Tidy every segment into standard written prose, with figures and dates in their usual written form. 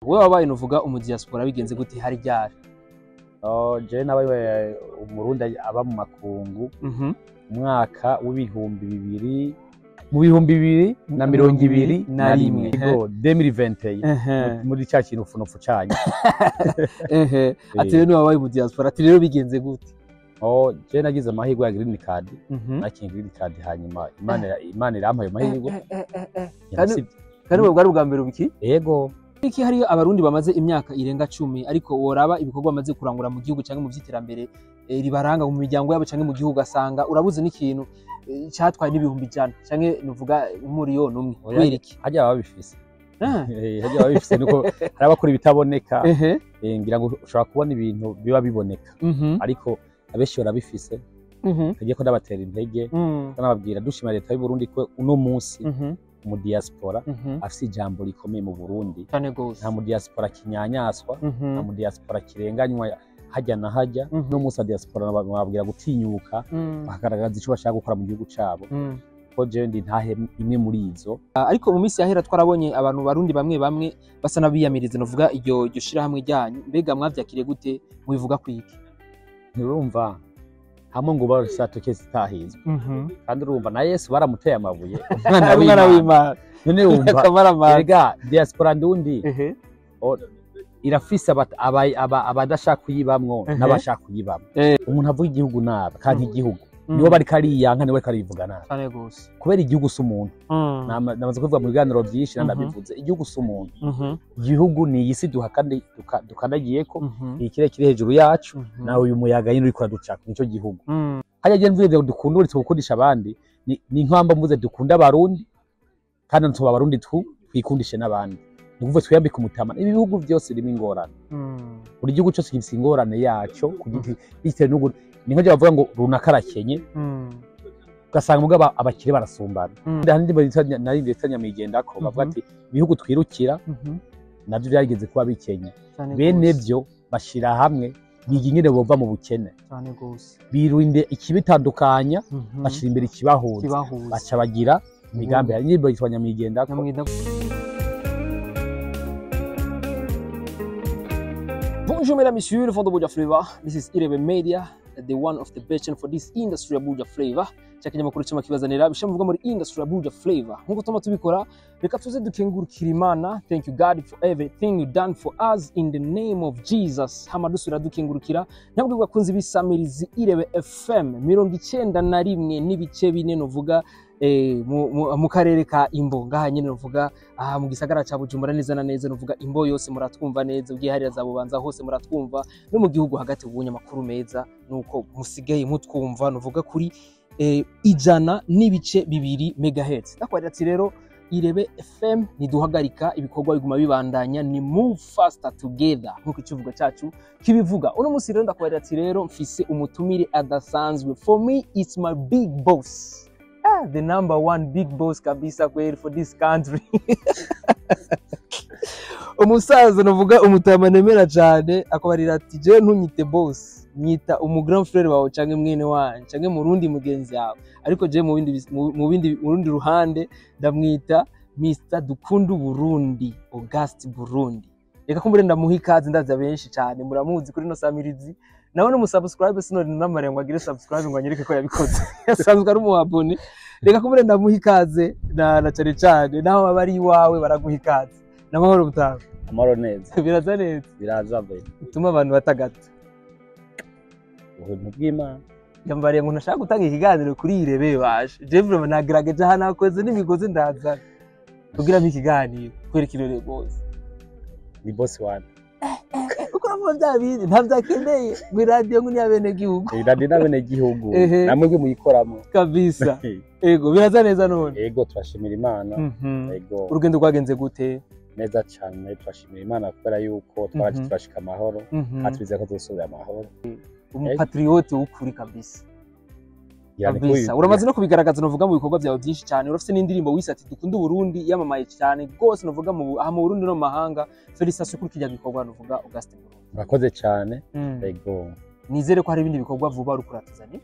Wowe wabaye, nuvuga, umu diaspora bigenze gute? Hari ryari? Oh, jewe nabaye Umurundi aba mu makungu umwaka w'ibihumbi 2000, mu 2021, Ego. 2021, muri ca kintu funofu canyu. Ati rero niwe wabaye umu diaspora, ati rero bigenze gute? Oh, jewe nagize amahirwe ya green card. Nakinye green card, hanyuma Imana irampa ayo mahirwe. Kandi ubwo bwari ubwa mbere ubiki? Ego. Iki, hariyo Abarundi bamaze imyaka irenga 10, ariko woraba ibikorwa bamaze kurangura mu gihugu cyangwa mu vy'iterambere ribaranga mu miryango yabo cyangwa mu gihugu, asanga urabuze n'ikintu cyatwaye n'100,000 cyangwa nuvuga 1 miliyoni. Oya. Kubera iki? Harya baba babifise. Harya baba babifise nuko hari abakora ibitaboneka. Ngira ngo ushobora kubona ibintu biba biboneka, ariko abenshi barabifise. Tugiye ko ndabatera intege, nababwira dushima leta y'u Burundi ko uno munsi mu diaspora afise ijambo rikomeye mu Burundi. Cyane gose. Nta mu diaspora kinyanyaswa, nta mu diaspora kirenganywa hajya na hajya. Uno munsi diaspora bababwira gutinyuka, bakagaragaza ico bashaka gukora mu gihugu cabo, ko jewe ndi ntahe imwe muri izo. Ariko mu minsi yahera twarabonye abantu Barundi bamwe bamwe basa n'abiyamiriza, novuga, iryo shirahamwe ryanyu. Mbega mwavyakiriye gute? Mubivuga kwiki? Ntirumva hamwe ngo barasatoke zitahizwe, kandi urumva na Yesu baramuteye amabuye, umwana Umwana w'Imana. w'Imana. None wumva Akamaramaza. erega diaspora ndundi irafise abadashaka kuyibamwo n'abashaka kuyibamwo. Umuntu avuga igihugu nabi kandi igihugu niwe bariko ariyanka, niwe bariko arivuga nabi, Cyane gose. kubera igihugu si umuntu. Namaze kubivuga mu biganiro byinshi, nanabivuze: igihugu si umuntu. Igihugu ni iyi si dukandagiyeko, ikirere kiri hejuru yacu, nawe uyu muyaga nyine uriko uraducako, nico gihugu. Hajya je mvuze dukunda, uretse gukundisha abandi, ni nk'amba mvuze dukunda Abarundi, kandi tuba Abarundi twikundishe n'abandi, ni ukuvuga twiyambike umutama. Ibi bihugu byose birimo ingorane. Buri gihugu cyose gifise ingorane yaco ku giti, bitewe n'ubu ni nko bavuga ngo runaka arakenye, ugasanga mugabo abakire barasumbana. Hari indirimbo yitwa narindi yitwa Nyamwigendako, bavuga ati ibihugu twirukira navyo byarigeze kuba bikenye. Cyane Bene gose. byo bashira hamwe, biga ingene bova mu bukene, Cyane gose. birinde ikibitandukanya, bashira imbere ikibahuza, Kibahuza. baca bagira imigambi. Hari indirimbo yitwa Nyamwigendako. Nyamwida. Bonjour mesdames, messieurs, le fond de Buja Flavor. This is Irebe Media, the one of the best channel for this industry ya Buja Flavor. Cya kinyamakuru cyuma kibazanira bishamuvuga muri industry ya Buja Flavor. Nkuko tuma tubikora, reka tuze dukengurukira Imana. Thank you God for everything you done for us in the name of Jesus. Hama dusubira dukengurukira ntabwo bakunze ibisamirizi Irebe FM 91.4, novuga mu karere ka Imbo, ngaha nyene, novuga aha mu gisagara ca Bujumbura neza na neza, novuga Imbo yose muratwumva neza, ubwiharira za Bubanza hose muratwumva, no mu gihugu hagati. Ubunye amakuru meza nuko musigaye mutwumva, novuga, kuri 100.2 megahertz. Ndakwarira ati rero Irebe FM ntiduhagarika ibikorwa, biguma bibandanya, ni move faster together nkuko ikivugo cyacu kibivuga. Uno munsi rero ndakwarira ati rero mfise umutumire adasanzwe. For me it's my big boss, the number one big boss kabisa kweli for this country, umusaza, navuga umutama nemera cyane. Akabarira ati jewe ntunyite boss, nyita umu grand frère wawe canke mwene wanyu canke murundi mugenzi wawe, ariko jewe mu bindi mu rundi ruhande ndamwita Mr Dukundu Burundi, August Burundi. Reka kumbure ndamuha ikaze. Ndaza benshi cyane muramuzi kuri no samirizi, nawe no musubscribe, sinori namare ngo agire subscribe ngo anyereke ko yabikoze, yasanzwe ari umu abonné. Reka kumbure ndamuha ikaze na cyane cyane naho baba ari iwawe baraguha ikaze. Namahoro mutaha? Amahoro neza. Biraza neza? Biraza be. Bituma abantu batagata. Ubuntu bw'Imana. Yambariye ngo ntashaka gutanga ikiganiro kuri Irebe baje. Je vraiment nagerageje aha, nakoze n'imigozi ndazana kugira ngo ikiganiro kwereka irore rwose. Ni boss wanje. Uko uravuga bya bindi ntabyakeneye ngo iradiyo ngo ni iy'abenegihugu. Radiyo n'abenegihugu, namwe muyikoramo. Kabisa. Ego, biraza neza none? Ego, turashimira Imana. Ego. Urugendo rwagenze gute? Neza cyane, turashimira Imana kubera yuko twaraje turashika amahoro, kandi twizeye ko tuzosubira amahoro. Umupatriote w'ukuri kabisa. Yani. Kabisa, uramaze no kubigaragaza, novuga, mu bikorwa byawe byinshi cyane. Urafite n'indirimbo wise ati "Dukunde Uburundi", yamamaye cyane rwose, novuga mu aha mu Burundi no mu mahanga. Félicitations kuri kijya gikorwa, novuga, Augustin Burundi. Murakoze cyane. Ego. Nizere ko hari ibindi bikorwa vuba uri kuratuzanira.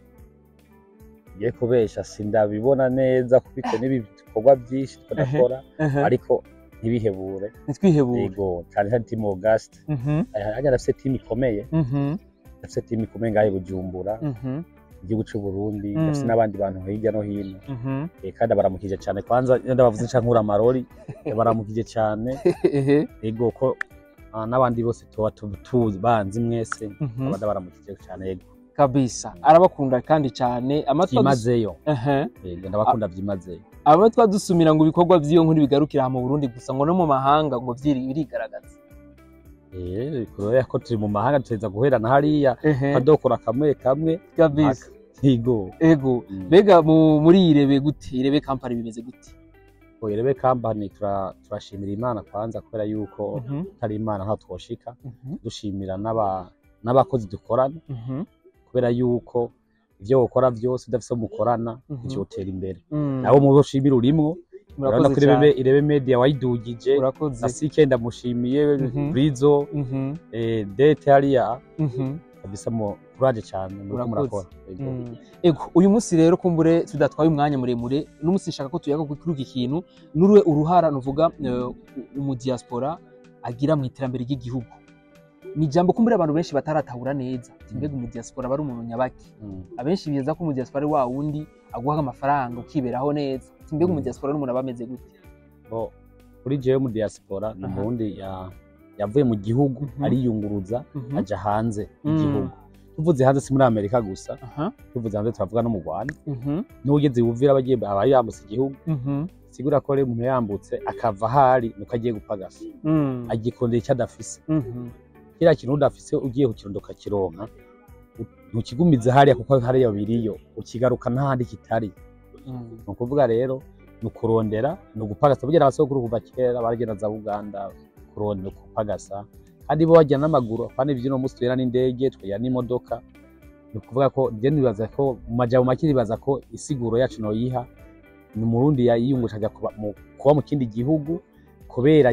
Ngiye kubesha, sindabibona neza kubitewe n'ibikorwa byinshi tudakora, ariko Ntibihebure. Ntitwihebure. Yego, cyane cyane team August. Hajya arafise team ikomeye. Afise team ikomeye ngaho i Bujumbura, igihugu c'u Burundi. Afise n'abandi bantu hirya no hino. Kandi abaramukije cyane. Kwanza iyo ndabavuze nca nkura amarori, baramukije cyane. Yego, ko n'abandi bose tuba tuzi banzi mwese, abandi baramukije cyane, yego. Kabisa, arabakunda kandi cyane amatwi Byimazeyo. Yego, ndabakunda byimazeyo. Amatwi adusumira ngo ibikorwa by'iyo nkuru bigarukira aha mu Burundi gusa, ngo no mu mahanga ngo birigaragaza. Kubera ko turi mu mahanga, tuteza guhera na hariya, kadokora kamwe kamwe. Yego. Ego. Mbega muri Irebe gute, Irebe Company bimeze gute? Irebe Company turashimira Imana kwanza, kubera yuko atari Imana ntaho twoshika. Dushimira n'abakozi dukorana, kubera yuko ivyo wokora vyose udafise mukorana ntivyotera imbere. Nawe mubo ushimira urimwo, urabona Murakoze ko Irebe, cyane. Irebe Media wayidugije. Urakoze. Asike ndamushimiye. Brizo, Dete hariya, kabisa mu kuraje cyane muriko Urakoze. murakora. Yego. Ego, uyu munsi rero kumbure tudatwaye umwanya muremure, n'umunsi nshaka ko tuyaga kuri iki kintu n'uruwe uruhara nuvuga umu diaspora agira mu iterambere ry'igihugu. Ni ijambo kumbure abantu benshi bataratahura neza. Ati mbega umu diaspora aba ari umuntu nyabaki? Abenshi bibaza ko umu diaspora ari wa wundi aguha amafaranga ukiberaho neza. Ati mbega umu diaspora n'umuntu aba ameze gute? Bo, kuri jewe mu diaspora ni umurundi yavuye mu gihugu, ariyunguruza, aja hanze y'igihugu. Tuvuze hanze si muri Amerika gusa, tuvuze hanze turavuga no mu Rwanda. N'ugeze wuvira abagiye aba yambutse igihugu. Sigura ko rero umuntu yambutse akava ahari nuko agiye gupagasa, agikondera icyo adafise. Kiriya kintu udafise ugiye kukironda ukakironka, ntukigumize hariya kuko hariya biriyo, ukigaruka n'ahandi kitari. Ni ukuvuga rero ni ukurondera, ni ugupagasa. Burya abasogokuru kuva kera baragenda za Uganda kurondera, gupagasa, kandi bo bajya n'amaguru, kandi ivy'uno munsi tugenda n'indege, tukagenda n'imodoka. Ni ukuvuga ko je nibaza ko mu majambo make, nibaza ko isiguro yacu noyiha ni umurundi yiyungusha ajya kuba mu kindi gihugu kubera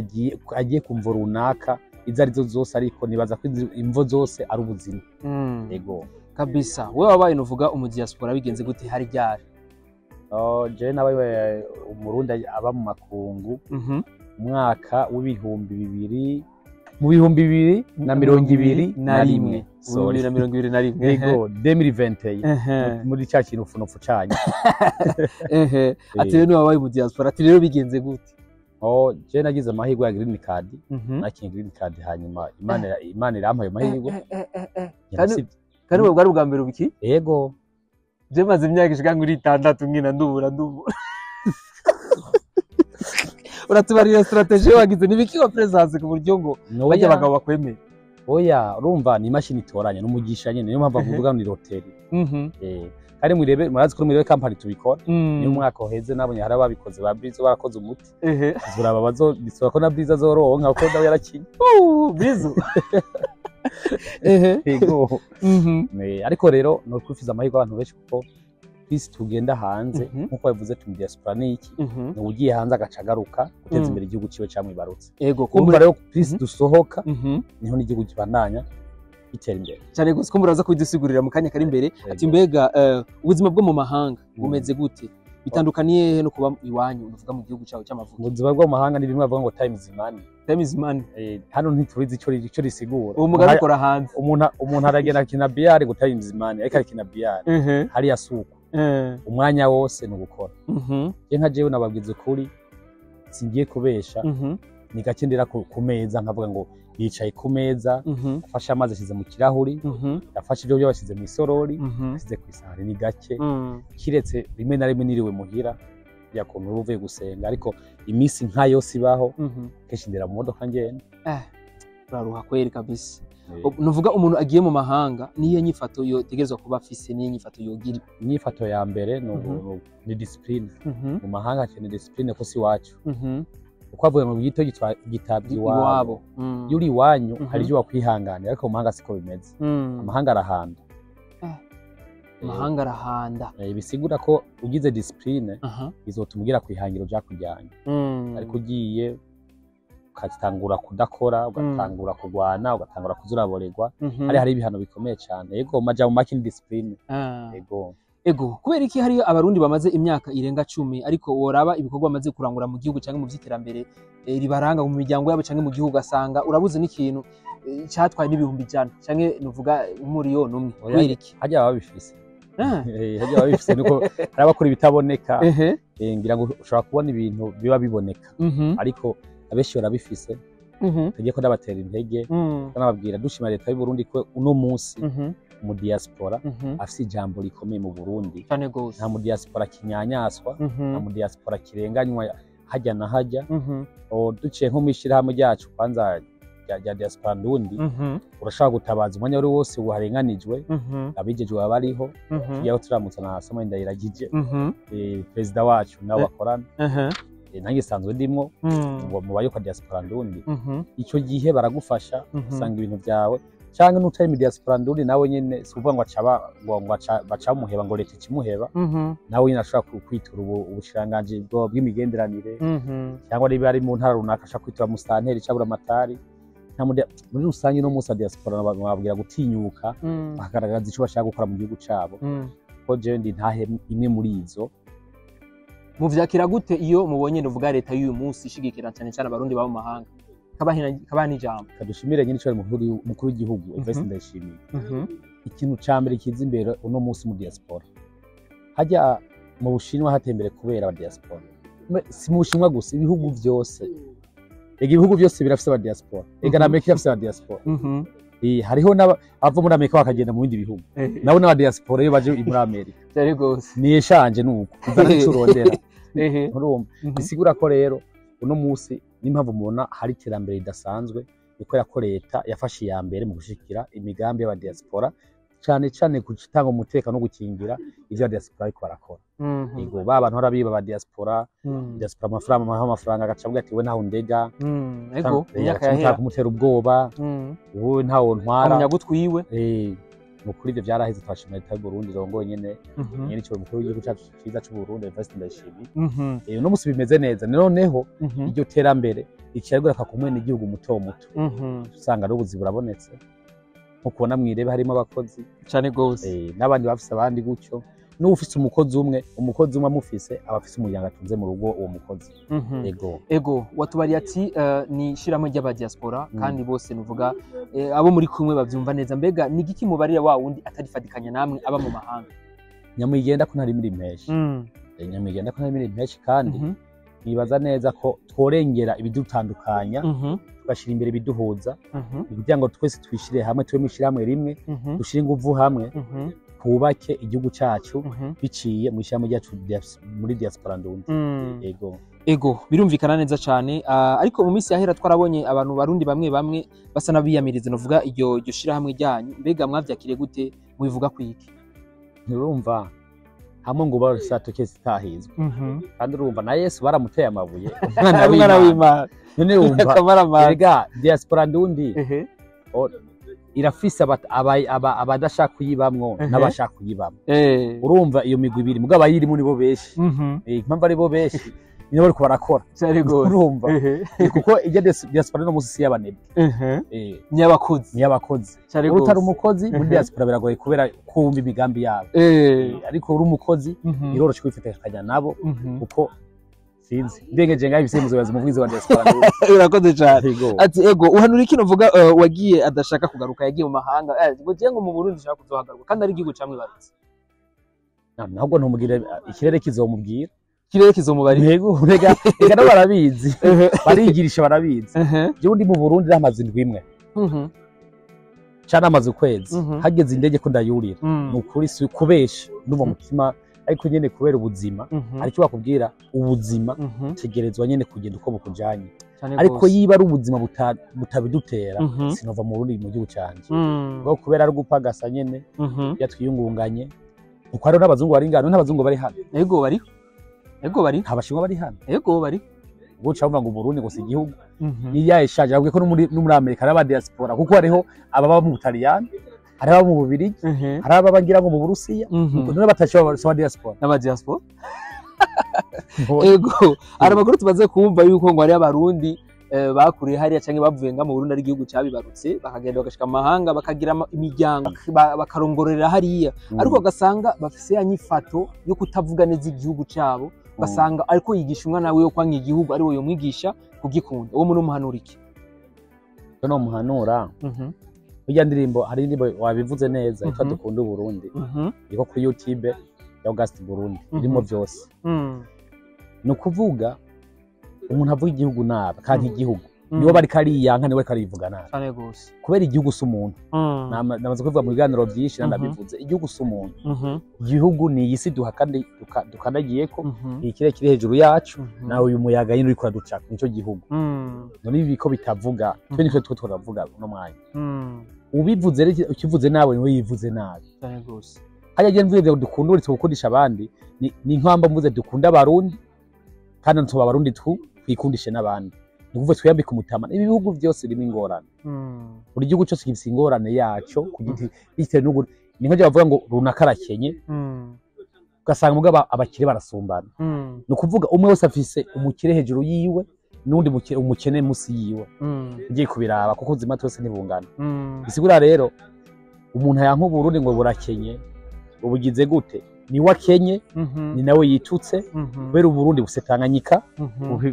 agiye ku mvo runaka izo arizo zose, ariko nibaza ko imvo zose ari ubuzima. Yego. Kabisa. Wewe wabaye nuvuga umu diaspora bigenze gute, hari ryari? Oh, jewe nabaye umurundi aba mu makungu umwaka w'ibihumbi 2000, mu 2021. Sorry. 2021. Yego, 2021, muri cya kintu funofu canyu. Ati rero niwe wabaye mu diaspora, ati rero bigenze gute? Oh, jewe nagize amahirwe ya green card. Nakinye green card, hanyuma Imana irampa ayo mahirwe. Kandi ubwo bwari ubwa mbere ubiki? Yego. Je maze imyaka ishika kuri 6 nkina ndubura ndubura. Uratubarira stratégie wagize, nibiki wa presence ku buryo ngo bajya abagabo bakwemeye? Oya, urumva ni imashini itoranya n'umugisha nyene, niyo mpamvu bavuga ngo ni loterie. Kandi mwirebe, murazi ko mwirebe company tubikora. Niyo umwaka uheze nabonye hari ababikoze ba Brizo barakoze umuti. Zuraba bazo bisaba ko na Brizo azoronka kuko nawe yarakinye. Brizo. Yego. Ariko rero no kwifuza amahirwe abantu benshi, kuko twese tugenda hanze, nkuko babivuze mu diaspora ni iki? Ni ugiye hanze agaca agaruka guteza imbere igihugu ciwe camwibarutse. Ego. Kumva Kumbura rero twese dusohoka, niho n'igihugu kibandanya gitera imbere. Cyane gusa kumbura aza kubidusigurira mu kanya kari imbere. Ati mbega ubuzima bwo mu mahanga bumeze gute, bitandukaniye hehe no kuba iwanyu, uvuga mu gihugu cyawe cy'amavuko? Ubuzima bwo mu mahanga ni bimwe bavuga ngo time is money. Time is money. Hano ntitubizi ico risigura. Uwo mugani ukora hanze. Umuntu aragenda akina billard ngo time is money, ariko arakina billard hariya suko umwanya wose ni ugukora. Je nka jewe nababwiza ukuri, singiye kubesha, ni gake ndera ku meza nkavuga ngo yicaye ku meza, afashe amazi ashyize mu kirahuri, afashe ibyo bashyize mu isorori, ashyize ku isahani, ni gake, kiretse rimwe na rimwe niriwe muhira ya kuntu uba uvuye gusenga, ariko iminsi nka yose ibaho, kenshi ndera mu modoka ngenda. Uraruha kweri kabisa. Nuvuga umuntu agiye mu mahanga niyo nyifato yotegerezwa kuba afise, niyo nyifato yogira? Inyifato ya mbere ni discipline. Mu mahanga hakeneye discipline ko si iwacu, uko avuga ngo gito gitabye iwabo. Iwabo. Iyo uri iwanyu hari ibyo wakwihanganira, ariko mu mahanga siko bimeze. Amahanga arahanda. Amahanga arahanda. Bisigura ko ugize discipline bizotuma ugira kwihangiro byakujyanye, ariko ugiye ugatangura kudakora, ugatangura kurwana, ugatangura kuzuraborerwa, hari ibihano bikomeye cyane. Yego, majambo make ni discipline. Yego. Ego, kubera iki hariyo abarundi bamaze imyaka irenga 10 ariko woraba ibikorwa bamaze kurangura mu gihugu canke mu vy'iterambere ribaranga mu miryango yabo canke mu gihugu, asanga urabuze n'ikintu catwaye n'100,000 canke nuvuga umuriyoni umwe? Oya, Kubera iki? Harya baba babifise. Harya baba babifise nuko hari abakora ibitaboneka. Ngira ngo ushobora kubona ibintu biba biboneka, ariko abenshi barabifise. Tugiye ko ndabatera intege, nababwira dushima leta y'u Burundi ko uno munsi mu diaspora afise ijambo rikomeye mu Burundi. Cane gose. Nta mu diaspora kinyanyaswa, nta mu diaspora kirenganywa hajya na hajya. Duciye nko mw'ishirahamwe ryacu kwanza rya diaspora ndundi, urashobora gutabaza umwanya wari wose warenganijwe, abijejwe baba bariho. Tugiyeho turamutsa na Samuel Ndayiragije, perezida wacu, nabo bakorana. Nanjye sanzwe ndimwo ngo mu bayoka diaspora ndundi. Icyo gihe baragufasha, usanga ibintu byawe, canke n'utari mu diaspora ndundi nawe nyene, si ukuvuga ngo acaba ngo bacamuheba, ngo leta ikimuheba. Nawe nyene ashobora kwitura ubushikiranganji bw'imigenderanire, cyangwa niba ari mu ntara runaka ashobora kwitura musitanteri cyangwa buramatari. Muri rusange no munsi wa diaspora bababwira gutinyuka, bakagaragaza ico bashaka gukora mu gihugu cabo, ko jewe ndi ntahe imwe muri izo. Muvyakira gute iyo mubonye nuvuga leta y'uyu munsi ishigikira cyane cyane abarundi baba mu mahanga, kabaha n'ijambo? Kadushimire nyine ico mukuru w'igihugu Evariste Ndayishimiye. Ikintu ca mbere kiza imbere uno munsi mu diaspora, hajya mu Bushinwa hatembere kubera aba diaspora. Si mu Bushinwa gusa, ibihugu vyose, ega ibihugu byose birafise aba diaspora, ega na Amerika irafise aba diaspora. Hariho n'abava muri Amerika bakagenda mu bindi bihugu, nabo n'aba diaspora iyo baje muri Amerika. Cyane gose. Ni eshanje nuko uzana ico urondera, urumva? Bisigura ko rero uno munsi n'impamvu mubona hari iterambere ridasanzwe ni kubera ko leta yafashe iya mbere mu gushigikira imigambi y'aba diaspora, cane cane gutanga umutekano no gukingira ivyo aba diaspora bariko barakora. Yego, ba bantu hora biba aba diaspora, diaspora amafaranga, amafaranga agaca avuga ati we ntaho ndega. Ego, imyaka yahera. Kumutera ubwoba, wowe ntawo ntwara. Umunyagutwi wiwe. Mu kuri ivyo vyaraheze. Twashimira leta y'u Burundi irongoye nyene nyene ico mukuru w'igihugu cacu ciza c'u Burundi Evariste Ndayishimiye. Uno munsi bimeze neza. Noneho iryo terambere rica ku mwene igihugu muto muto, usanga ari ubuzi burabonetse, nko kubona mw'irebe harimo abakozi. Cane gose. N'abandi bafise abandi gutyo, n'uwufise umukozi umwe, umukozi umwe amufise aba afise umuryango atunze mu rugo uwo mukozi. Ego. Ego, watubariye ati ni ishirahamwe ry'abadiaspora, kandi bose nuvuga abo muri kumwe bavyumva neza. Mbega ni igiki mubarira wa wundi atarifatikanya namwe aba mu mahanga? Nyamwigenda ko ntari muri impeshi. Nyamwigenda ko ntari muri impeshi, kandi nibaza neza ko tworengera ibidutandukanya, tugashyira imbere ibiduhuza, kugira ngo twese twishire hamwe, tube mw'ishirahamwe rimwe, dushire inguvu hamwe, twubake igihugu cacu biciye mu ishirahamwe ryacu muri diaspora ndundi. Ego. Ego, birumvikana neza cyane. Ariko mu minsi yahera twarabonye abantu barundi bamwe bamwe basa n'abiyamiriza novuga iryo shirahamwe ryanyu. Mbega mwavyakiriye gute? Mubivuga kwiki? Ntirumva hamwe ngo barasatoke zitahizwe, kandi urumva na Yesu baramuteye amabuye, umwana Umwana w'Imana. w'Imana. None wumva Akamaramaza. erega diaspora ndundi irafise abadashaka kuyibamwo n'abashaka kuyibamwo. Urumva iyo migwi ibiri, mugabo abayirimo nibo benshi. Impamvu ari bo benshi nibo bariko barakora. Cyane gose. Urumva? Kuko ijya diaspora no musi si y'abanebwe. Ni abakozi. Ni y'abakozi. Cyane Uri utari gose. umukozi muri diaspora biragoye kubera kumva imigambi yabo. Ariko uri umukozi biroroshe kwifatikanya nabo, kuko sinzi ndengeje ngaho ibisimuzo bibaza umuvugizi wa diaspora. Urakoze cyane. Yego. Ati ego, uhanura iki novuga wagiye adashaka kugaruka, yagiye mu mahanga, ngo je ngo mu Burundi ushaka kuzohagaruka kandi ari igihugu camwibarutse? Ntabwo ntumubwira, ikirere kizomubwira. Kirere kizomubarira. Yego, rega rega nabo barabizi, barigirisha, barabizi. Jewe ndi mu Burundi namaze indwi imwe canke namaze ukwezi, hageze indege ko ndayurira, ni ukuri si kubesha, ndumva umutima, ariko nyene kubera ubuzima, hari icyo bakubwira, ubuzima tegerezwa nyene kugenda uko bukujanye. Cane Ariko gose. yiba ari ubuzima butabidutera, sinova mu Burundi, mu gihugu canje, ngo kubera ari gupagasa nyene yatwiyungunganye, kuko hariho n'abazungu bari ngano, n'abazungu bari hano. Ego bari, ego bari. Nta bashinwa bari hano? Ego bari. Ubwo uca wumva ngo Burundi ngo si igihugu. Niya ishaje ahubwo ko no muri Amerika hari aba diaspora, kuko hariho ababa mu Butaliyani, hariho ababa mu Bubirigi, hari ababa ngira ngo mu Burusiya. None batashe ba diaspora? N'aba diaspora. Ego, hari amakuru tumaze kumva yuko ngo hari abarundi bakuriye hariya canke bavuye nga mu Burundi ari igihugu cabibarutse, bakagenda bagashika mu mahanga, bakagira imiryango, bakarongorera hariya, ariko ugasanga bafise ya nyifato yo kutavuga neza igihugu cabo, ugasanga ariko yigisha umwana wiwe kwanka igihugu, ari we yomwigisha kugikunda. Uwo muntu umuhanura iki? No muhanura, burya ndirimbo, hari indirimbo wabivuze neza yitwa Dukunda Uburundi, iriko kuri YouTube ya August Burundi, irimo vyose. Ni ukuvuga umuntu avuga igihugu nabi kandi igihugu niwe bariko ariyanka, niwe bariko arivuga nabi, Cane gose. kubera igihugu si umuntu. Namaze kubivuga mu biganiro vyinshi, ndabivuze, igihugu si umuntu. Igihugu ni iyi si duha kandi dukandagiyeko, ikirere kiri hejuru yacu, nawe uyu muyaga nyine uriko uraducako, nico gihugu. None ibi ko bitavuga, twe nitwe two turavuga uno mwanya. Ubivuze rero, ukivuze nawe, niwe yivuze nabi. Cane gose. Hajya je mvuze dukunda, uretse gukundisha abandi, ni nk'amba mvuze dukunda Abarundi, kandi tuba Abarundi twikundishe n'abandi, ni ukuvuga twiyambike umutama. Ibi bihugu byose birimo ingorane, buri gihugu cyose gifise ingorane yaco ku giti, bitewe n'ubu ni nko bavuga ngo runaka arakenye, ugasanga mugabo abakire barasumbana. Ni ukuvuga umwe wese afise umukire hejuru yiwe n'undi umukene musi yiwe, ugiye kubiraba, kuko ubuzima twese ntibungana. Bisigura rero umuntu yanka Uburundi ngo burakenye, ubugize gute, niwe akenye, ni nawe yitutse, kubera Uburundi bufise Tanganyika,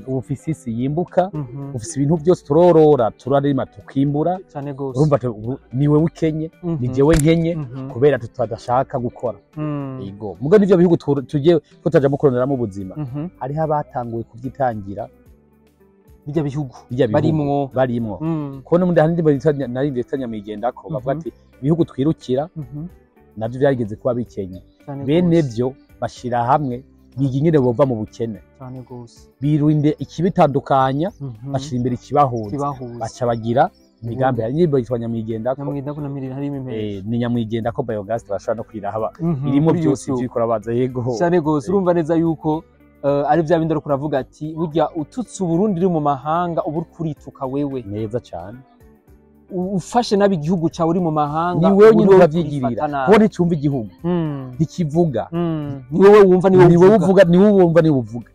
bufise isi yimbuka, bufise ibintu byose, turorora, turarima, tukimbura. Cane gose. Urumva niwe ukenye, ni jewe nkenye, kubera tutadashaka gukora. Yego, mugo nivyo bihugu tugiye ko tutajamo kuronderamo ubuzima, hariho abatanguye kuvyitangira. Bijya bihugu Bijya bihugu barimwo. Barimwo. Kubona ubundi hari indirimbo yitwa narindi yitwa Nyamwigendako, bavuga ati ibihugu twirukira navyo vyarigeze kuba bikenye, Cane bene gose. vyo bashira hamwe, biga ingene bova mu bukene, Cane gose. birinde ikibitandukanya, bashira imbere ikibahuza, Kibahuza. baca bagira imigambi. Hari indirimbo yitwa Nyamwigendako. Nyamwigendako na mirire harimo impera. Ni Nyamwigendako by Auguste, bashobora no kwirahaba, irimo Kuri byose YouTube. ivyo ikora baza, yego. Cyane gose. Urumva neza yuko ari bya bindi ariko uravuga ati burya ututse Uburundi uri mu mahanga, uba uri kurituka wewe. Neza cyane. Ufashe nabi igihugu cyawe uri mu mahanga, Ni wewe uba nyine uri uravyigirira, kurifata nabi. kuko nticumva igihugu, ntikivuga. Ni wowe wumva, ni wowe Ni wowe uvuga. uvuga, ni wowe wumva, ni wowe uvuga.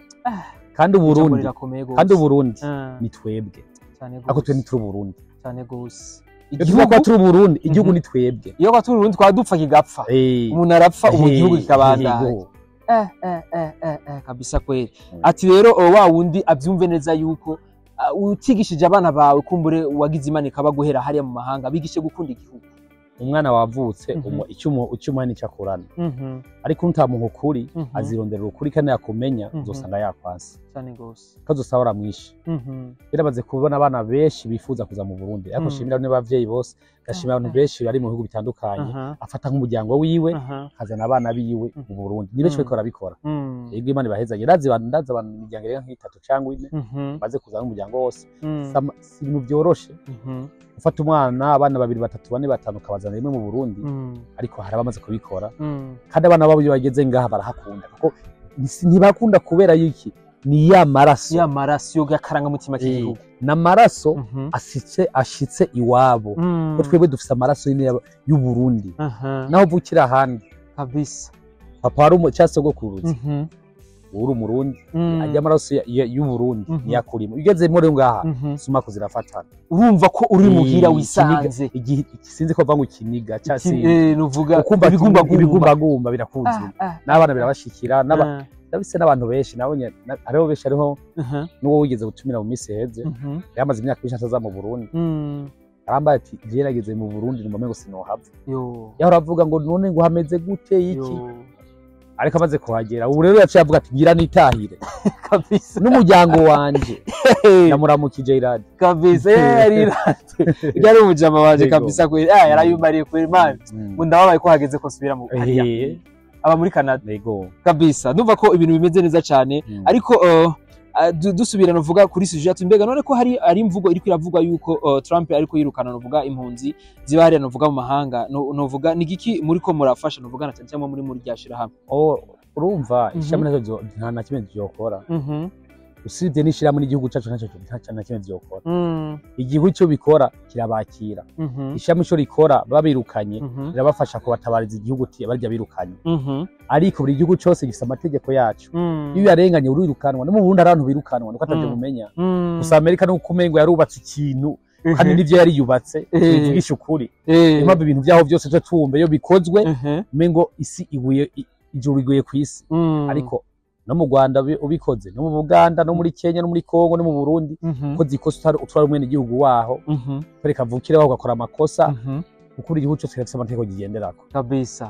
Kandi Ijambo Uburundi, rirakomeye gose. kandi Uburundi ni twebwe, Cyane ariko twe gose. ntituri Uburundi. Cyane gose. Iyo tuvuga ko turi Uburundi, igihugu ni twebwe. Iyo kwa turi Uburundi twaba dupfa kigapfa, umuntu arapfa, ubu igihugu kikabandanya. Kabisa kweli. Ati rero wa wundi abyumve neza yuko utigishije abana bawe, kumbure wagize Imana ikabaguhera hariya mu mahanga, bigishe gukunda igihugu. Umwana wavutse, icyuma nicyo akurana, ariko nutamuha ukuri, azironderera ukuri, kandi yakumenya, uzosanga yakwanse, Cyane gose. kazosaba waramwishe. Yaramaze kubona abana benshi bifuza kuza mu Burundi, ariko shimira n'abavyeyi bose, gashimira abantu benshi bari mu bihugu bitandukanye, afata nk'umuryango wiwe, akazana abana biwe mu Burundi. Ni benshi bariko barabikora. Yego, Imana ibahezanye. Ndazi abantu, ndazi abantu, imiryango irenga nk'itatu cyangwa ine baze kuzana n'umuryango wose. Si ibintu byoroshe gufata umwana, abana babiri, batatu, bane, batanu, ukabazana rimwe mu Burundi, ariko hari abamaze kubikora, kandi abana babo iyo bageze ngaha barahakunda, kuko ntibakunda kubera yuki ni ya maraso. Ya maraso yo gakarangamutima k'igihugu. Ni amaraso ashitse iwabo, ko twebwe dufise amaraso nyine y'Uburundi, naho uvukira ahandi, papa wari cyangwa sogokuruza uri Umurundi, ajya amaraso y'Uburundi niyakurimo. Ugeze muri ngaha, sumaku zirafatana. Urumva ko uri muhira, wisanze. Igihe sinzi ko ngo ikiniga cyangwa Nuvuga ukumva ibigumbagumba. Ibigumbagumba birakunzwe n'abana, birabashikira ndabise n'abantu benshi nabonye hariho benshi, hariho n'uwo wigeze gutumira mu minsi iheze, yamaze imyaka myinshi ataza mu Burundi, arambaye ati gerageze mu Burundi numva ngo sinohava. Yo. Yahora avuga ngo none ngo hameze gute iki, Yo. ariko amaze kuhagera ubu rero yaciye avuga ati ngira nitahire n'umuryango wanje. Ndamuramukije Iradi. Kabisa, yari yari umujama wanje. Yego. Kabisa kweli, yarayumariye kweli man, ngo ndababaye ko hageze ko nsubira mu hariya. Aba muri Canada. Kabisa, ndumva ko ibintu bimeze neza cyane. Ariko dusubira nuvuga kuri sujet yacu, mbega none ko hari ari imvugo iriko iravugwa yuko Trump ariko yirukana nuvuga impunzi ziba hariya nuvuga mu mahanga, nuvuga ni giki muri ko murafasha nuvuga na cyane cyangwa muri ryashira hamwe? Oh, urumva ishami nacyo nta na kimwe ryokora. Usibye n'ishirahamwe n'igihugu cacu ntaco na kimwe vyokora. Igihugu ico bikora kirabakira. Ishirahamwe ico rikora babirukanye, rirabafasha kubatabariza igihugu barya birukanye. Ariko buri gihugu cose gifise amategeko yaco. Iyo uyarenganye urirukanwa. No mu Burundi hari abantu birukanwa, nuko atavyo mumenya. Gusa Amerika nuko umengo yarubatse ikintu, kandi nivyo yari yubatse, bivugisha ukuri. Niyo mpamvu ibintu vyaho vyose twe tumve iyo bikozwe, umengo isi iguye, ijuru riguye kw'isi. Ariko no mu Rwanda ubikoze, no mu Buganda, no muri Kenya, no muri Kongo, no mu Burundi, ukoze ikosa utwara umwene igihugu waho, kwereka vukire waho ugakora amakosa, kuko igihugu cyose kirafise amategeko kigenderako.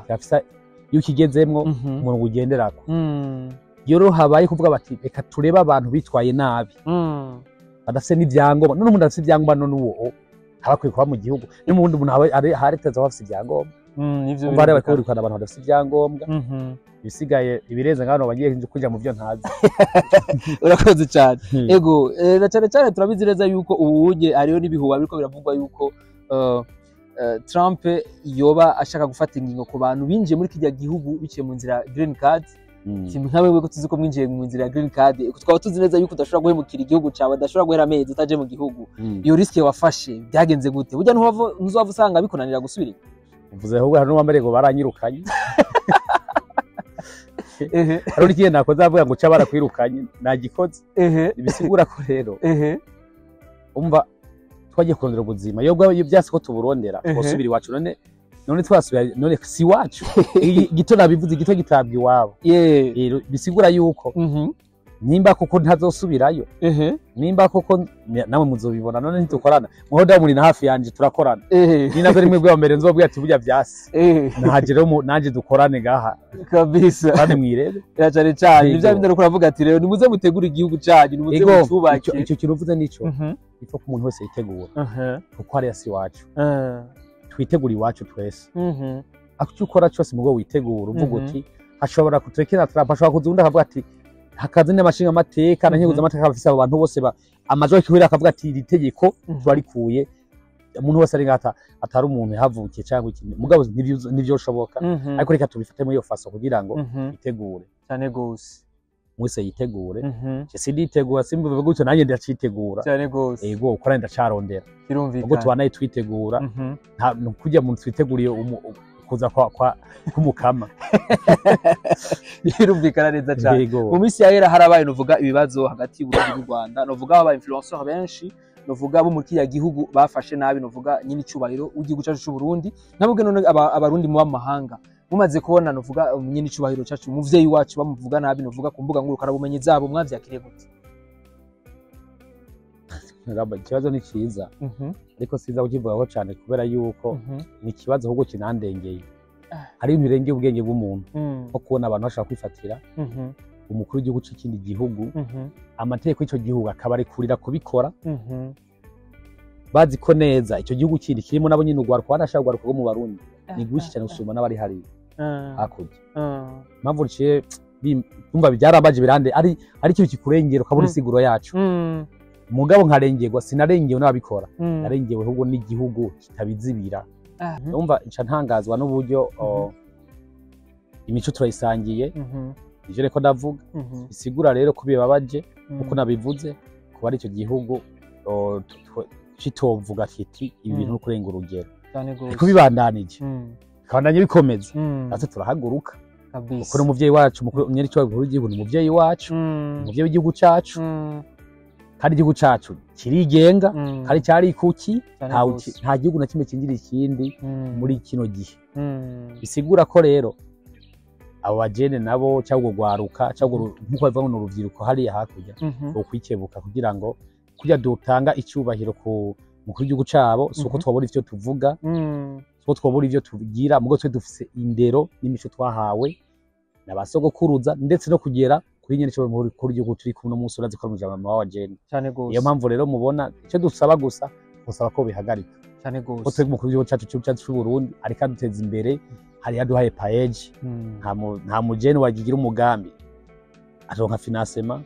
Kirafise iyo ukigezemwo umurongo ugenderako. Iyo rero habaye kuvuga bati reka turebe abantu bitwaye nabi, badafise n'ivyangombwa, none umuntu adafise ivyangombwa none uwo aba akwiye kuba mu gihugu? No mu wundi muntu hareteza kuba afise ivyangombwa. Nivyo. Umva rero, bariko birukana abantu badafise ivyangombwa. Ibisigaye ibirenze ngaho bagiye kuja mu vyo ntazi. Urakoze cyane. Ego, na cyane cyane turabizi neza yuko ubu hariho n'ibihuha biriko biravugwa yuko Trump yoba ashaka gufata ingingo ku bantu binjiye muri kirya gihugu biciye mu nzira green card. Si nka wewe ko tuzi ko mwinjiye mu nzira ya green card, twaba tuzi neza yuko udashobora guhemukira igihugu cyawe, adashobora guhera amezi utaje mu gihugu. Iyo risque wafashe byagenze gute? Burya ntuzava usanga bikunanira gusubira inyuma? Mvuze ahubwo hari n'uwambere ngo baranyirukanye. Hari n'ikintu nakoze avuga ngo ca barakwirukanye, nagikoze. Ibisigura ko rero umva twagiye kurondera ubuzima, iyo bwa iyo byase ko tuburondera, twosubira iwacu. None twasubira, none si iwacu? Igito nabivuze, igito gitabwa iwabo. Rero bisigura yuko nimba koko ntazosubirayo, nimba koko namwe muzobibona. None ntitukorana? Muho muri na hafi yanje turakorana. Ni navyo rimwe bwa mbere nzobwira ati burya vyase, naje rero nanje dukorane ngaha kandi mwirebe. Ya, cyane cyane. Yego. Ni bya bindi ariko uravuga ati rero nimuze mutegure igihugu cyanyu, nimuze Ego, mucubake. Ico kintu uvuze nico ipfa ko umuntu wese yitegura, kuko hariya si iwacu. Twitegura iwacu twese. Icyo ukora cyose mugo witegura uvuga uti hashobora kutekera Trump, ashobora kuza undi akavuga ati hakaza n'amashinga amateka na nkenguza amateka bafise abo bantu bose amajwi akihurira akavuga ati iri tegeko turarikuye, umuntu wese ari ngata atari umuntu yahavukiye cyangwa ikindi. Mugabo ntivyoshoboka, ariko reka tubifate muri iyo façon kugira ngo itegure. Cyane gose. Mwese yitegure. Je sinditegura, simbivuga gutyo, nanjye ndacitegura. Cyane gose. Ego, ukora ndacarondera ubwo tubanaye twitegura. Nta kujya mu twiteguriye kuza kwa k'umukama. Birumvikana neza cyane. Yego. Mu minsi yahera harabaye novuga ibibazo hagati y'Uburundi n'u Rwanda, novuga aba influenceurs benshi novuga bo muri kiriya gihugu bafashe nabi novuga nyine icubahiro w'igihugu cyacu cy'u Burundi. Nabwo none abarundi mu mahanga mumaze kubona novuga nyine icubahiro cyacu, umuvyeyi wacu, bamuvuga nabi novuga ku mbuga ngurukanabumenyi zabo, mwavyakiriye gute? Ramba, ikibazo ni cyiza, ariko siza kukivugaho cyane kubera yuko ni ikibazo ahubwo kinandengeye. Hari ibintu birengeye ubwenge bw'umuntu, nko kubona abantu bashobora kwifatira umukuru w'igihugu c'ikindi gihugu, amategeko y'icyo gihugu akabarekurira kubikora, bazi ko neza icyo gihugu kindi kirimo nabo nyine urwaruka, wanashaka urwaruka rwo mu Barundi ni rwinshi cyane gusumba n'abari hariya hakurya. Impamvu ruciye kumva byarambaje, birande ari ikintu kikurengera ukabura insiguro yacu. Mugabo nkarengerwa, sinarengewe n'ababikora, narengewe ahubwo n'igihugu kitabizibira. Ndumva nca ntangazwa n'uburyo imico turayisangiye, ivyo reko ndavuga. Bisigura rero ko bibabaje kuko nabivuze kuba ari icyo gihugu kitovuga kiti ibi bintu kurenga urugero. Cyane gose. Ariko bibandanije, bikabandanya bikomeza, natwe turahaguruka, kuko n'umuvyeyi wacu mukuru nyene w'igihugu ni umuvyeyi wacu, umuvyeyi w'igihugu cacu, kandi igihugu cacu kirigenga, kandi carikuki. Nta gihugu na kimwe kinjira ikindi muri kino gihe. Bisigura ko rero abo bajene nabo cyangwa urwo rwaruka cyangwa nkuko bavuga ngo ni urubyiruko hariya hakurya, bokwikebuka kugira ngo kurya dutanga icyubahiro ku mukuru w'igihugu cabo, si uko twabura ivyo tuvuga, si uko twabura ivyo tugira, mugo twe dufise indero n'imico twahawe na ba sogokuruza, ndetse no kugera kuri nyene cyo mukuru w'igihugu turi kumwe n'umunsi, urazi ko ari umujama w'abajene. Cyane gose. Niyo mpamvu rero mubona icyo dusaba gusa, gusaba ko bihagarika. Cyane Ko gose. twebwe umukuru w'igihugu cyacu cy'u Burundi ariko aduteza imbere, hari yaduhaye PAEEJ. Nta mujene wagigira umugambi aronka financement.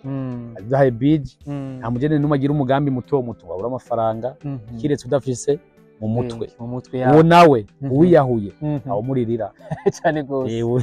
Aduhaye BIJE. Nta mujene n'umwe agira umugambi muto muto wabura amafaranga, kiretse udafise Mu mutwe. Mu mutwe Uwo yawe. nawe uwiyahuye, awumuririra. Cyane gose. Yego.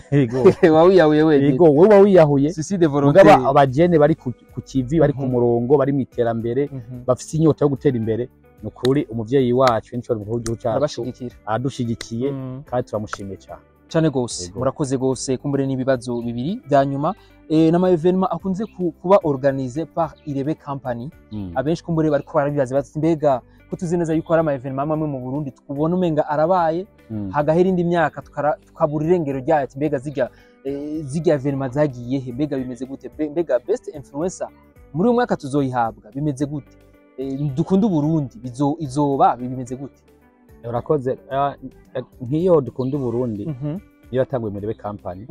Wawiyahuye wenyine. Yego, wowe wawiyahuye. Suicide Mugabo volontaire. abajene bari ku kivi, bari ku murongo, bari mu iterambere, bafise inyota yo gutera imbere, ni ukuri umuvyeyi wacu n'icyo mukuru w'igihugu cyacu Arabashigikira. aradushigikiye kandi turamushimiye cyane. Cyane gose. Yego. Murakoze gose. Kumbure n'ibibazo bibiri bya nyuma, n'ama événement akunze kuba organisé par Irebe Company. Abenshi kumbure bariko barabibaza bati: mbega ko tuzi neza yuko hari ama événement amwe mu Burundi tukubona umenga arabaye, hagahera indi myaka tukabura irengero ryayo, ati mbega zirya événement zagiye he? Mbega bimeze gute? Mbega best influencer muri uyu mwaka tuzoyihabwa? Bimeze gute? Dukunda Uburundi izoba bimeze gute? Urakoze. Nk'iyo Dukunda Uburundi, niyo yatanguye muri Irebe Company,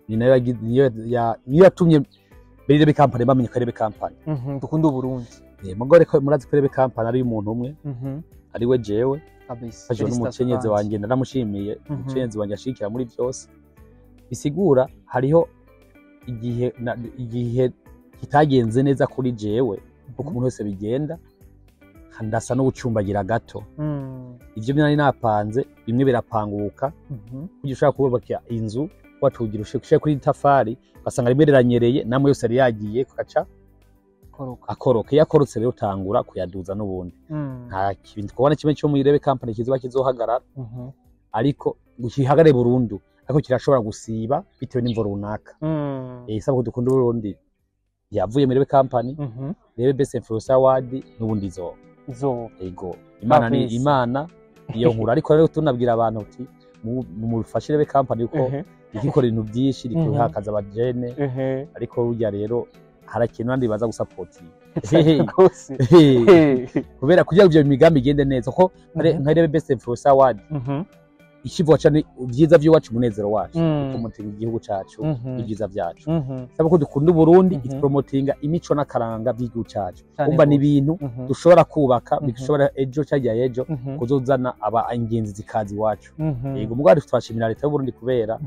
ni nayo niyo yatumye muri Irebe Company bamenya ko Irebe Company. Dukunda Uburundi. Mugore ko murazi ko Irebe Company ari umuntu umwe, ari we jewe. Kabisa. Mfashijwe n'umukenyezi Félicitations. wanje, naramushimiye. Umukenyezi wanje ashigikira muri byose, bisigura hariho igihe igihe kitagenze neza kuri jewe, kuko umuntu wese bigenda, ndasa n'ubucumbagira gato. Ivyo nari napanze bimwe birapanguka. Kugira ushobora kubaka inzu, watugira ushike kuri itafari, ugasanga rimwe riranyereye, namwe yose yari yagiye kugaca Koroka. akoroka. Iyo akorotse rero utangura kuyaduza n'ubundi. Nta kintu kubona kimwe cyo mu Irebe Company kizoba kizohagarara, ariko ngo kihagarare burundu, ariko kirashobora gusiba bitewe n'imvo runaka. Isabwa Dukunda Uburundi yavuye muri Irebe Company. Irebe Best Influencer Award n'ubundi izoba. Izoba. Ego, Imana ni Kabisa. Imana iyo nkuru. Ariko rero tunabwira abantu uti mufashe Irebe Company, kuko ikikora ibintu byinshi, rikuhakaza abajene. Ariko burya rero harakenewe abandi baza gusapotinga Rwose. kubera kugira ngo ivyo migambi igende neza, ko nka Irebe Best Influencer Award, ikivuga cyane ibyiza by'iwacu, umunezero wacu, promotinga igihugu cacu, ibyiza byacu. Saba ko Dukunda Uburundi ipromotinga imico n'akaranga by'igihugu cacu. Cane Umva, ni gose. ibintu dushobora kubaka, bishobora ejo cyangwa ejo kuzozana aba ingenzi zikaza iwacu. Yego, mugabo turashimira leta y'u Burundi kubera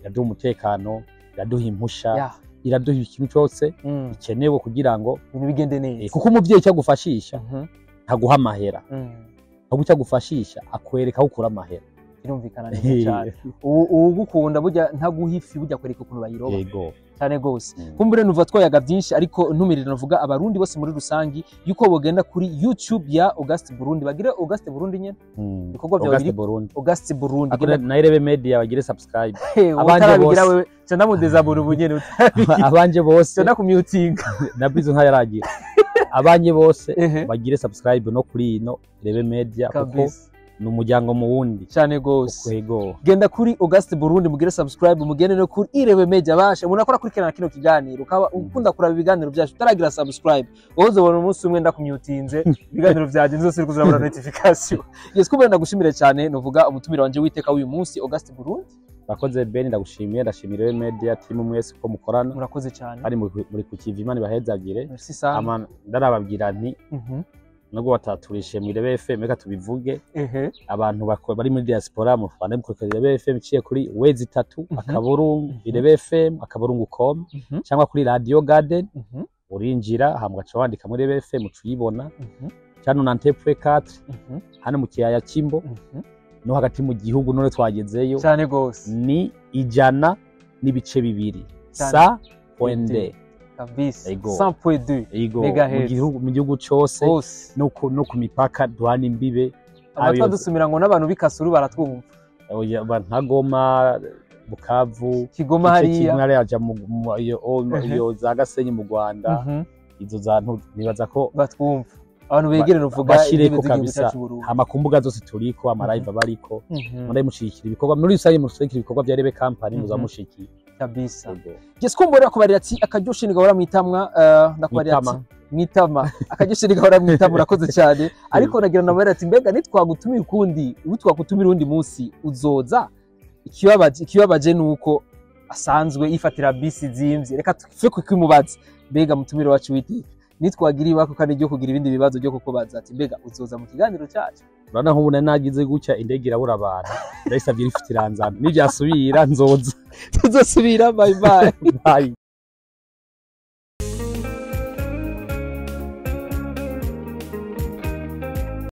iraduha umutekano, iraduha impusha, iraduha ikintu cyose bikenewe kugira ngo Ibintu bigende neza. Kuko umuvyeyi icyo agufashisha ntaguha amahera, ahubwo icyo agufashisha akwereka aho ukura amahera. Birumvikana neza cyane. Uwugukunda burya ntaguha ifi, burya akwereka ukuntu bayiroba. Yego. Cyane gose. Kumbure nuva twayaga byinshi, ariko ntumirire navuga abarundi bose muri rusangi yuko bogenda kuri YouTube ya Auguste Burundi, bagire Auguste Burundi nyene. Ibikorwa byawe Auguste biri Burundi. Auguste Burundi. Akora na Irebe Media, bagire subscribe. Abanje Abanje bose bose. Wewe ca ndamudezabura ubu nyene utarabigira. Abanje bose. Ca ndakumyutinga. Na bizo ntayaragira. Abanye bose bagire subscribe no kuri ino Irebe Media, kuko Kabisa. ni umuryango mu wundi. Cyane gose. Yego. Genda kuri Auguste Burundi mugire subscribe, mugende no kuri Irebe Media. Basha umuntu akora kurikirana kino kiganiro, ukaba ukunda kuraba ibiganiro byacu utaragira subscribe, wowe uzobona umunsi umwe ndakumyutinze ibiganiro byanjye nzose uri kuzabona notification. Yes, kuba ndagushimire cyane, nuvuga umutumire wanje witeka w'uyu munsi, Auguste Burundi. Bakoze Ben, ndagushimiye, ndashimira Irebe Media team mwese uko mukorana. Murakoze cyane. Ari muri ku kivi, Imana ibahezagire. Merci sana. Ama ndarababwira nti nubwo bataturishe mu Irebe FM, reka tubivuge, abantu bari muri diaspora mu Rwanda mukurikira Irebe FM iciye kuri wezi itatu akaburungu Irebe FM akaburungu com, cyangwa kuri Radio Garden. Urinjira hama ugaca wandika muri Irebe FM, uca uyibona, cyangwa 90.4 hano mu kiyaya c'Imbo no hagati mu gihugu. None twagezeyo. Cyane gose. Ni 100.2 Cyane. sa point D. Kabisa. Ego. 100.2 Ego, mu megahertz. gihugu cose, Hose. no ku mipaka duhana imbibe. Amatwi adusumira ngo n'abantu b'Ikasuru baratwumva. Oya, nka Goma, Bukavu, Kigoma igice hariya. kimwe hariya iyo za Gasenyi mu Rwanda. Izo za nibaza ko Batwumva abantu begereye uvuga bashireko indimi z'igihugu kabisa. cyacu Burundi. Hama ku mbuga zose turiko, ama live abariko, muri mushigikira ibikorwa muri rusange, mushigikira ibikorwa bya Irebe Company, muzamushigikira. Kabisa. Yego. Yes, kumbura kubarira ati akaryoshe ni gahora mwitamwa, ndakubarira ati Mwitama. Mwitama, akaryoshe ni gahora mwitama. Urakoze cyane, ariko nagira nabarira ati mbega nitwagutumira ukundi, ubu twagutumira undi munsi uzoza? Ikibabaje nuko asanzwe yifatira bisi zimvye. Reka tufe kukimubaza. Mbega mutumire wacu witeka, nitwagira ibako kandi ryo kugira ibindi bibazo byo kukubaza ati mbega uzoza mu kiganiro cyacu? Urabona nk'ubu nari nagize gutya indege irabura abantu, ndayisabye ifite iranzana, nibyasubira nzoza. Tuzosubira, bye bye. Bye.